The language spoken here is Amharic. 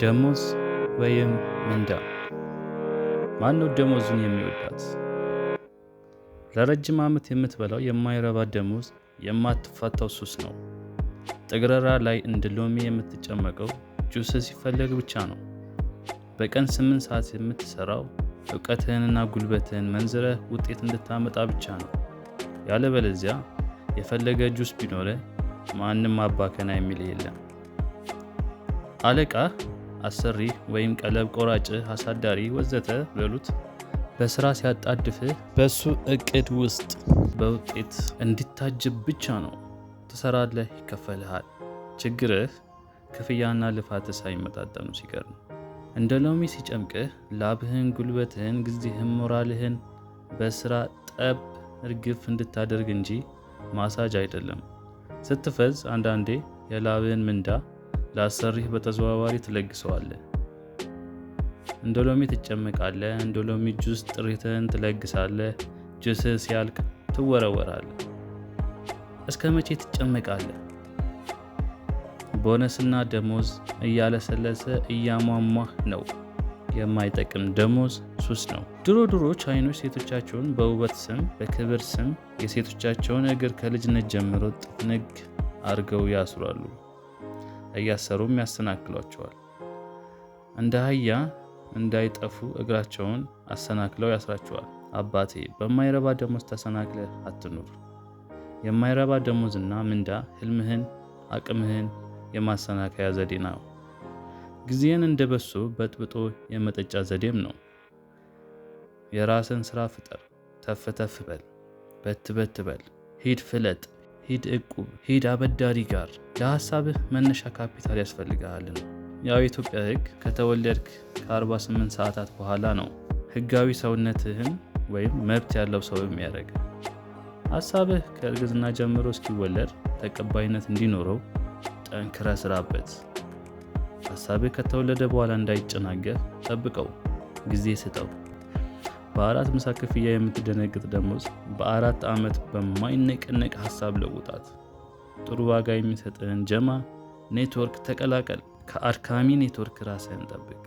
ደሞዝ ወይም ምንዳ። ማነው ደሞዙን የሚወዳት? ለረጅም ዓመት የምትበላው የማይረባ ደሞዝ የማትፋታው ሱስ ነው። ጥግረራ ላይ እንደ ሎሚ የምትጨመቀው ጁስ ሲፈለግ ብቻ ነው። በቀን 8 ሰዓት የምትሰራው እውቀትህንና ጉልበትህን መንዝረህ ውጤት እንድታመጣ ብቻ ነው። ያለበለዚያ የፈለገ ጁስ ቢኖርህ ማንም አባከና የሚል የለም። አለቃህ፣ አሰሪህ ወይም ቀለብ ቆራጭህ፣ አሳዳሪ ወዘተ በሉት በስራ ሲያጣድፍህ በሱ እቅድ ውስጥ በውጤት እንዲታጅብ ብቻ ነው። ትሰራለህ፣ ይከፈልሃል። ችግርህ ክፍያና ልፋትህ ሳይመጣጠኑ ሲቀር ነው። እንደ ሎሚ ሲጨምቅህ ላብህን፣ ጉልበትህን፣ ጊዜህን፣ ሞራልህን በስራ ጠብ እርግፍ እንድታደርግ እንጂ ማሳጅ አይደለም። ስትፈዝ አንዳንዴ የላብህን ምንዳ ለአሰሪህ በተዘዋዋሪ ትለግሰዋለህ። እንደ ሎሚ ትጨመቃለህ። እንደ ሎሚ ጁስ ጥሪትህን ትለግሳለህ። ጁስህ ሲያልቅ ትወረወራለህ። እስከ መቼ ትጨመቃለህ? ቦነስና ደሞዝ እያለሰለሰ እያሟሟህ ነው። የማይጠቅም ደሞዝ ሱስ ነው። ድሮ ድሮ ቻይኖች ሴቶቻቸውን በውበት ስም በክብር ስም የሴቶቻቸውን እግር ከልጅነት ጀምሮ ጥፍንግ አድርገው ያስራሉ። እያሰሩም ያሰናክሏቸዋል። እንደ አህያ እንዳይጠፉ እግራቸውን አሰናክለው ያስራቸዋል። አባቴ፣ በማይረባ ደሞዝ ተሰናክለህ አትኑር። የማይረባ ደሞዝና ምንዳ ህልምህን፣ አቅምህን የማሰናከያ ዘዴ ነው። ጊዜን እንደ በሶ በጥብጦ የመጠጫ ዘዴም ነው። የራስን ስራ ፍጠር። ተፍ ተፍ በል፣ በት በት በል፣ ሂድ ፍለጥ፣ ሂድ እቁብ፣ ሂድ አበዳሪ ጋር። ለሀሳብህ መነሻ ካፒታል ያስፈልግሃልና። ያው የኢትዮጵያ ህግ ከተወለድክ ከ48 ሰዓታት በኋላ ነው ህጋዊ ሰውነትህን ወይም መብት ያለው ሰው የሚያደርግ። ሀሳብህ ከእርግዝና ጀምሮ እስኪወለድ ተቀባይነት እንዲኖረው ጠንክረህ ስራበት። ሀሳብህ ከተወለደ በኋላ እንዳይጨናገፍ ጠብቀው፣ ጊዜ ስጠው። በአራት ምሳ ክፍያ የምትደነግጥ ደሞዝ በ4 ዓመት በማይነቀነቅ ሀሳብ ለውጣት። ጥሩ ዋጋ የሚሰጥህን ጀማ ኔትወርክ ተቀላቀል። ከአድካሚ ኔትወርክ ራስህን ጠብቅ።